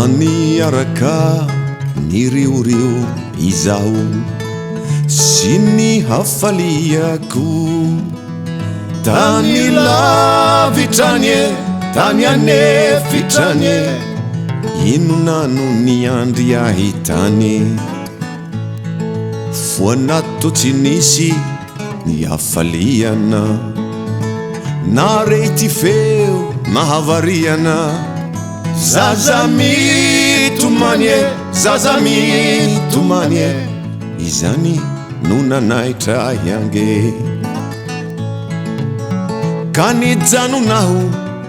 Ka niaraka niriorio izaho sy ny hafaliako tany lavitra any e, tany an'efitra any e, inona no niandry ahy tany? Foana toa tsy nisy ny hafaliana, nahare ity feo nahavariana. Zaza mitomany e, zaza mitomany e, izany no nanaitra ahy ange. Ka nijanona aho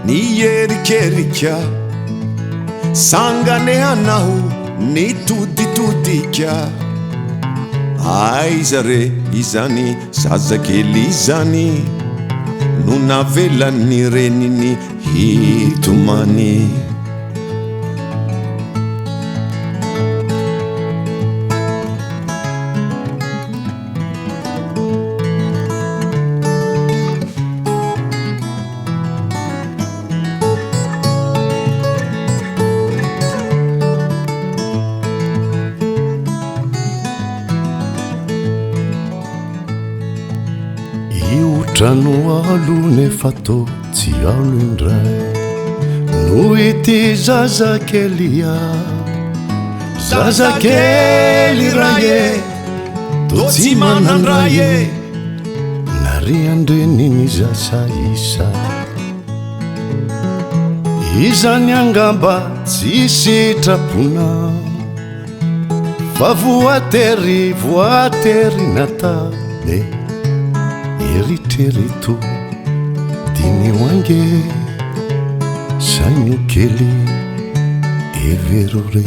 niherikerika, sanganehana aho nitoditodika. Aiza re izany zazakely izany no navelan'ny reniny hitomany. Io trano alo nefa tô tsy alo indray noho ity zazakely a zazakely iray e tô tsy manan-dray e narian-dreniny zaza isa izany angamba tsy sitrapona Fa voatery, voatery natao e. Eritrereto, diniho ange, saino kely, hevero re.